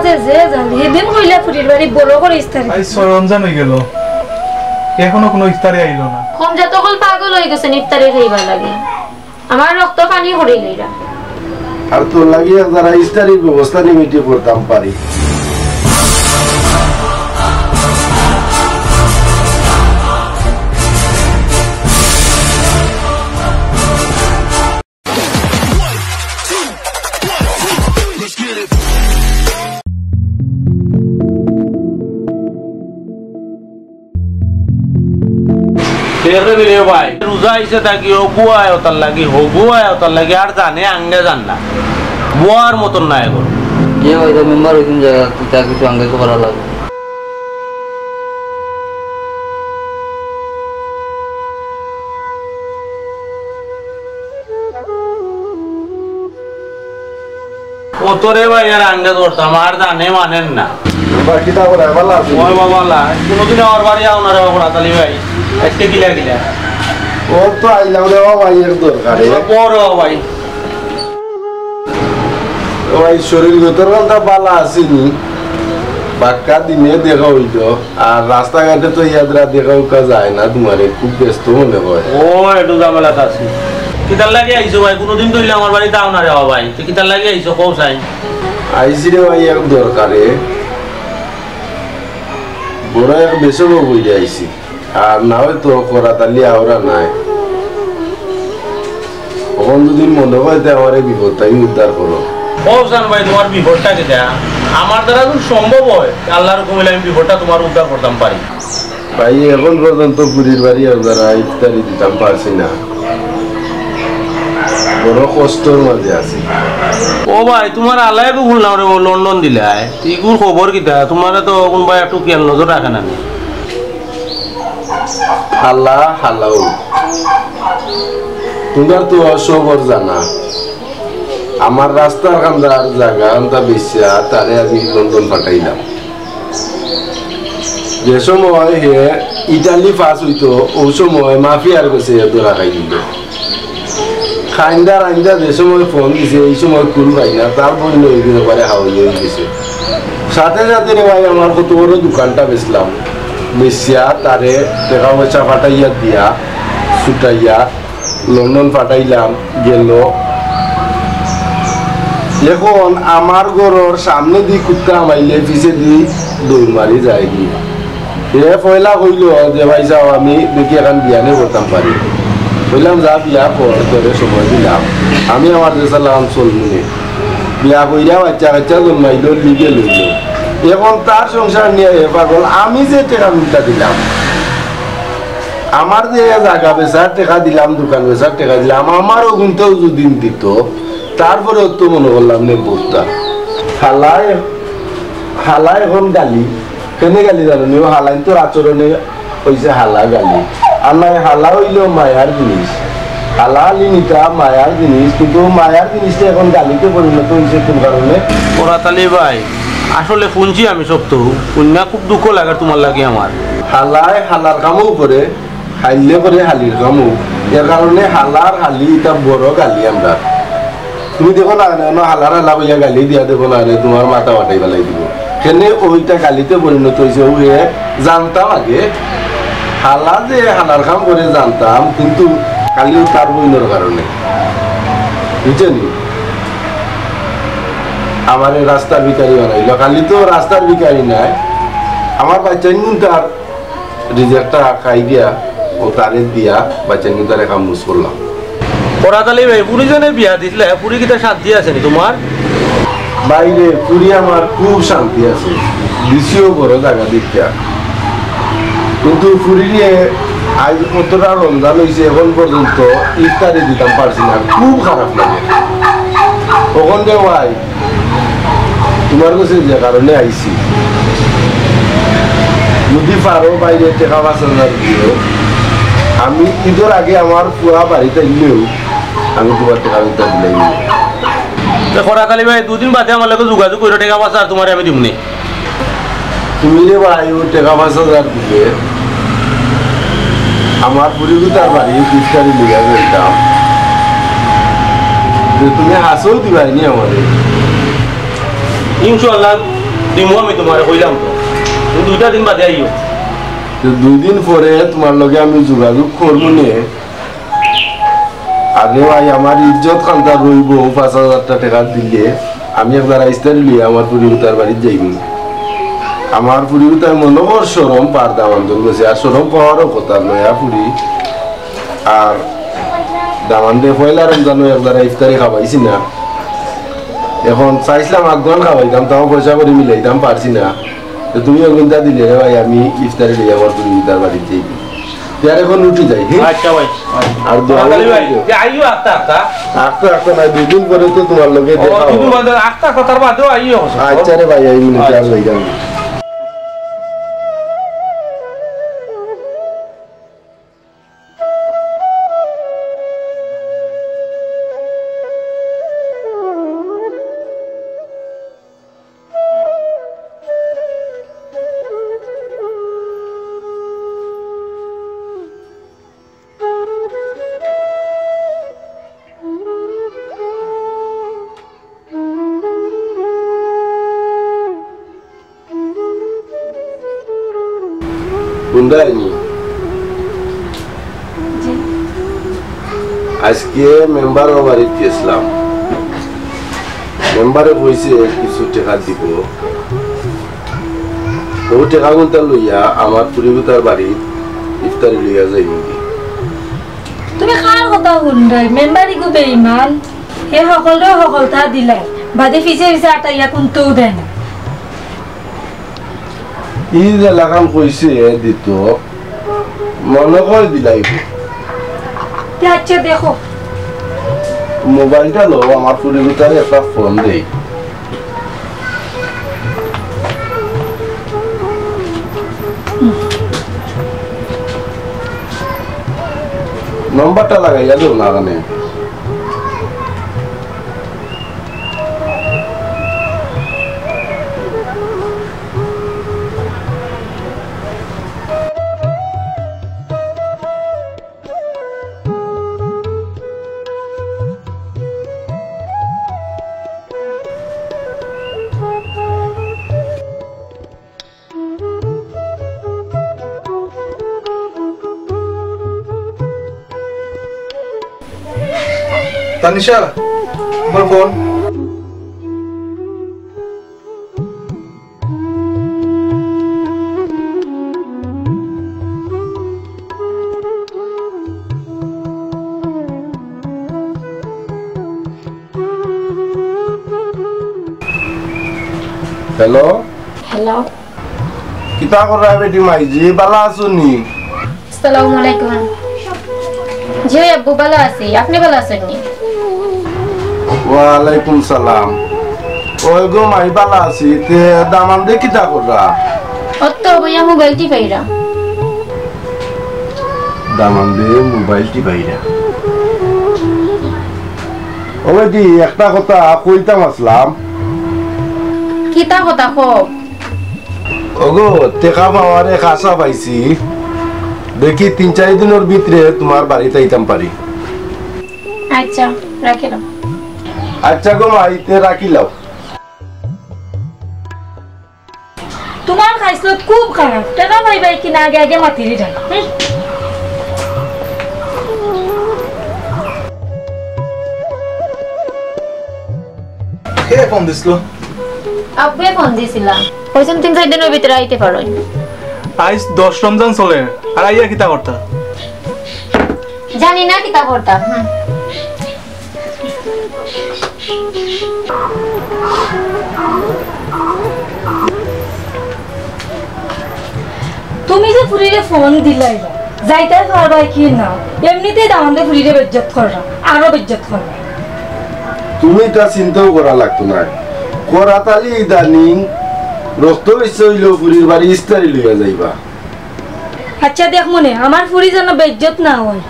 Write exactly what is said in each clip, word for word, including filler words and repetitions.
যে, যে জানি, হেদিন কইলা ফুরির বাড়ি বড় করি ইফতারি। আইজ ছয় রমজান অইগেলো, এখনো কুনু ইফতারি আইলো না। কমজাত অকল পাগল অইগেছইন ইফতারি খাইবার লাগি। আমার রক্ত পানি করি লইরা। আর তোর লাগি এক যারা ইফতারির ব্যবস্থা নিমিত্তে করতাম পারি। কে রে দিলে ভাই? রোজা আইছে থাকি হগুয়ায় ওতার লাগি, হগুয়ায় ওতার লাগি, আর জানে আঙ্গে জান না। বুয়ার মতন না এখন। যে ভাই, মেম্বার হইছেন জায়গা, তা কিছু আঙ্গে তো করা লাগবে। অতরে ভাই আর আঙ্গে ধরতাম, আর জানে মানের না। বাবা, কিতা করে, ভালা আছো? ওই বাবা, লা, কোনোদিন আমার বাড়ি আও না রে বাবা, রাতালি ভাই। আজকে কিলা কিলা? ও তো আইলাম রে বাবা, এর দরকারে। পরে বাবা ভাই। ও ভাই, শরীর গতর কথা ভালা আছিনি? বাক্কা দিনে দেখা হইল। আর রাস্তাঘাটে তো ইয়াদরা দেখা উকা যায় না, তোমারে খুব ব্যস্ত মনে হয়। ও, একটু ঝামেলাত আছি। কিতার লাগি আইছো ভাই? কোনোদিন তো অইলে আমার বাড়িত আও না রে বাবা ভাই। তো কিতার লাগি আইছো, কও চাই? আইছি রে ভাই, এক দরকারে। বড় এক বেসব বইরে আইছি। আর না হয় তো করাতালি আওরা নাই। অখন যদি মনে হয় তে আমার এই বিপদটা আমি উদ্ধার করো। ও হুসান ভাই, তোমার বিপদটা কিতা? আমার দ্বারা যদি সম্ভব হয়, আল্লাহর হুকুম অইলে আমি বিপদটা তোমার উদ্ধার করতাম পারি। ভাই, এখন পর্যন্ত ফুরির বাড়ি আর যারা ইফতারি দিতাম পারছি না, বড় কষ্টর মাঝে আছি। ও ভাই, তোমার আলাই বকুল নাম রে, ও লন্ডন দিলায়, ইগুর খবর কিতা? তোমারে তো কোনোবায় একটু খেয়াল নজর রাখে না নি? হালা, হালাও। তুমার তো সবর জানা। আমার রাস্তার কান্দার জাগা আনতা বেচিয়া তারে আমি লন্ডন পাঠাইলাম। যে সময় হে ইটালি পাস অইতো, অউ সময় মাফিয়ার গেছে ধরা খাই দিল। খাইন্দা রাইন্দা যে সময় ফোন দিছে, এই সময় কুল পাই না, তার বইন অই গেছে, একবারে হাওয়াই অই গেছে। সাথে সাথে রে ভাই, আমার কত বড় দোকানটা বেচলাম, বেচিয়া তারে টেকা পয়সা পাঠাইয়া দিয়া, ছুটাইয়া লন্ডন পাঠাইলাম, গেল। এখন আমার ঘরর সামনেদি কুত্তা হামাইলে পিছেদি দৌড় মারি যায়গি। হে পয়লা কইল যে, "ভাইসাব, আমি দেখি এখান বিয়ানে করতাম পারি।" কইলাম, "যা বিয়া কর, তোরে সময় দিলাম, আমি আমার দেশে লাগাম চলমুনে।" বিয়া কইরা বাইচ্চা কাইচ্চা জন্মাইল, লিগে লইল। এখন তার সংসার নিয়া হে পাগল, আমি যে টেকা উল্টা দিলাম, আমার যে জাগা বেচার টেকা দিলাম, দোকান বেচার টেকা দিলাম, আমার অগুনতেও যদি দিত, তারপরে তো মনে করলাম নে বুঝতা। হালায়, হালায় এখন গালি, কেনে গালি জানো নি? ও হালাইন তোর আচরণে অইছে হালা গালি। আর নাই, হালা অইল মায়ার জিনিস। হালা আলি নিতা মায়ার জিনিস, কিন্তু অউ মায়ার জিনিসটা এখন গালিতে পরিণত অইছে কোন কারণে? করাতালি ভাই, আসলে হুনছি আমি সব তো, হুনিয়া খুব দুঃখ লাগের তোমার লাগি আমার। হালায় হালার কামও করে, হাইলে করে হালির কামও। এর কারণে হালার হালি ইটা বড় গালি আমরা। তুমি দেখো না, না, না, হালার হালা কইয়া গালি দিয়া দেখো না, না, তোমার মাথা ফাটাই ফালাই দিব। কেনে অইটা গালিতে পরিণত অইছে, অউ হে জানতাম আগে। হালা যে হালার কাম করে জানতাম, কিন্তু খালি অউ তার বইনর কারণে। বুঝছো নি? আমারে রাস্তার ভিখারি বানাইল। খালি তো রাস্তার ভিখারি নায়, আমার বাইচ্চাইন তার রিজেকটা খাই দিয়া, অউ তারে দিয়া, বাইচ্চাইন তারে কাম মুস করলাম। করাতালি ভাই, ফুরি জনে বিয়া দিছলা, ফুরি কিতা শান্তি আছে নি তোমার? ভাইরে, ফুরি আমার খুব শান্তি আছে, দিছিও বড় জাগা দেখিয়া। কিন্তু ফুরিরে আইজ কতটা রমজান অইছে, এখন পর্যন্ত ইফতারি দিতাম পারছি না, খুব খারাপ লাগে। অখন রে ভাই, তোমার কাছে যে কারণে আইছি, যদি পারো ভাইরে টেকা পাঁচ হাজার দিও, আমি ইদর আগে আমার পুয়া বাড়িত আইলেও আমি তোমার টেকা উদ্ধার দিলাই। তে করাতালি ভাই, দুদিন বাদে আমার লগে যোগাযোগ করিও, টেকা পাঁচ হাজার তোমারে আমি দিমুনে। তুমি রে ভাই, অউ টেকা পাঁচ হাজার দিলে আমার ফুরিগুতার বাড়ি ইফতারি লইয়া যাইতাম। যে তুমি হাছাউ দিবায় নি আমারে। ইনশাআল্লাহ দিমু আমি তুমারে কইলাম তো। তুমি দুইটা দিন বাদে আইও। তো দুই দিন পরে তুমার লগে আমি যোগাযোগ করমু নে। আরে ভাই, আমার ইজ্জত খান্তা রইবো পাঁচ হাজারটা টেকা দিলে। আমি একদারা ইফতারি লইয়া আমার ফুরিগুতার বাড়িত যাইমু। আমার ফুরিগুতায় মনো কর শরম পার দামান্দর গেছে, আর শরম পাওয়ারও কথা নয়া ফুরি। আর দামান্দে পয়লা রমজানো একদারা ইফতারি খাবাইছি না। এখন চাইছলাম আগুয়ান খাবাইতাম, তাও পয়সা করি মিলাইতাম পারছি না। তো তুমি অগুনতা দিলে রে ভাই, আমি ইফতারি লইয়া আমার ফুরিগুতার বাড়িত যাইমু। তে আর এখন উঠি যাই, হি? আচ্ছা ভাই। আর দোয়া তাড়াতাড়ি ভাই, করিও। যে আইও আস্তে আস্তে। আস্তে আস্তে না, দুই দিন পরে তো তুমার লগে ও, দেখা দুই দিন হবে। বাদে আস্তে আস্তে তার বাদেও আইও। আচ্ছা রে ভাই, এই মিনিট আর আচ্ছা। যাইতাম। হুনরায়নি? জি। আইজকে মেম্বারর বাড়িত গেছলাম। মেম্বারে কইছে কিছু টেকা দিবো। অউ টেকাগুনতা লইয়া আমার ফুরিগুতার বাড়িত ইফতারি লইয়া যাইমুগি। তুমি কার কথা হুনরায়? মেম্বার ইগু বেইমান। হে হকলরে হকলতা দিলায়, বাদে পিছে পিছে আটাইয়া কুন্তাউ দেয় না। ই যেলাখান কইছে দিতো, মনো কয় দিলাইবো। তে আচ্ছা দেখো। মোবাইলটা লও, আমার ফুরিগুতারে একটা ফোন দেই। নম্বরটা লাগাইয়া দেও না কেনে? তানিশা, আমার ফোন। হ্যালো। হ্যালো। কিতা কররায় বেটি মাইজি, বালা আছো নি? আসসালামু আলাইকুম। জি অয় আব্বু, বালা আছি, আপনে বালা আছইন নি? ওয়ালাইকুম সালাম। অয় গো মাই, বালা আছি। তে দামান্দে কিতা কররা? অত বইয়া মোবাইল টিপাইরা। দামান্দে মোবাইল টিপাইরা। ও বেটি, একটা কথা কইতাম আছলাম। কিতা কথা কও? ওগো, টেকা পাওয়ার এক আশা পাইছি। দেখি তিন চাইর দিনর ভিতরে তুমার বাড়িত আইতাম পারি। আচ্ছা, রাখিলাও। আচ্ছা গো মাই, তে রাখিলাও। তুমার খাইছলত খুব খারাপ, টেকা পাইবায় কিনা আগে আগে মাতিরি যাও। হুম। কে ফোন দিছিল? আব্বুয়ে ফোন দিছিলা। কইছইন তিন চাইর দিনর ভিতরে আইতে পারইন। আইজ দশ রমজান চলের, আর আইয়া কিতা করতা? জানি না কিতা করতা। হুম। তুমি যে ফুরিরে ফোন দিলাইলা, যাইতায় পারবায় কি না? এমনিতেই দামান্দে ফুরিরে বেইজ্জত কররা, আরো বেইজ্জত কররা। তুমি ইতা চিন্তাও করা লাগতো নায়। করাতালি ইদানিং রক্ত বেশি অইলেও ফুরির বাড়ি ইস্তারি লইয়া যাইবা। আচ্ছা দেখমুনে, আমার ফুরি যেন বেইজ্জত না অয়।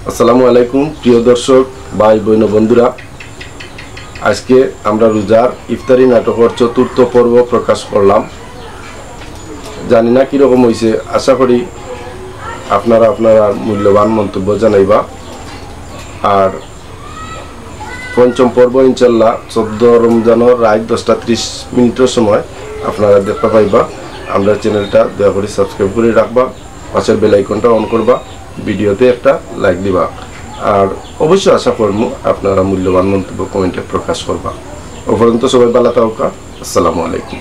আসসালামু আলাইকুম, প্রিয় দর্শক, ভাই, বইন, বন্ধুরা, আজকে আমরা রোজার ইফতারি নাটকর চতুর্থ পর্ব প্রকাশ করলাম। জানি না কিরকম অইছে, আশা করি আপনারা আপনারা মূল্যবান মন্তব্য জানাইবা। আর পঞ্চম পর্ব ইনশাল্লাহ চোদ্দ রমজানর রাইত দশটা ত্রিশ মিনিটর সময় আপনারা দেখতা পাইবা। আমরার চ্যানেলটা দয়া করি সাবস্ক্রাইব করি রাখবা, পাশের বেল আইকনটা অন করবা, ভিডিওতে একটা লাইক দিবা। আর অবশ্য আশা করমু আপনারা মূল্যবান মন্তব্য কমেন্টে প্রকাশ করবা। অউ পর্যন্ত সবাই ভালা থাকউক্কা। আসসালামু আলাইকুম।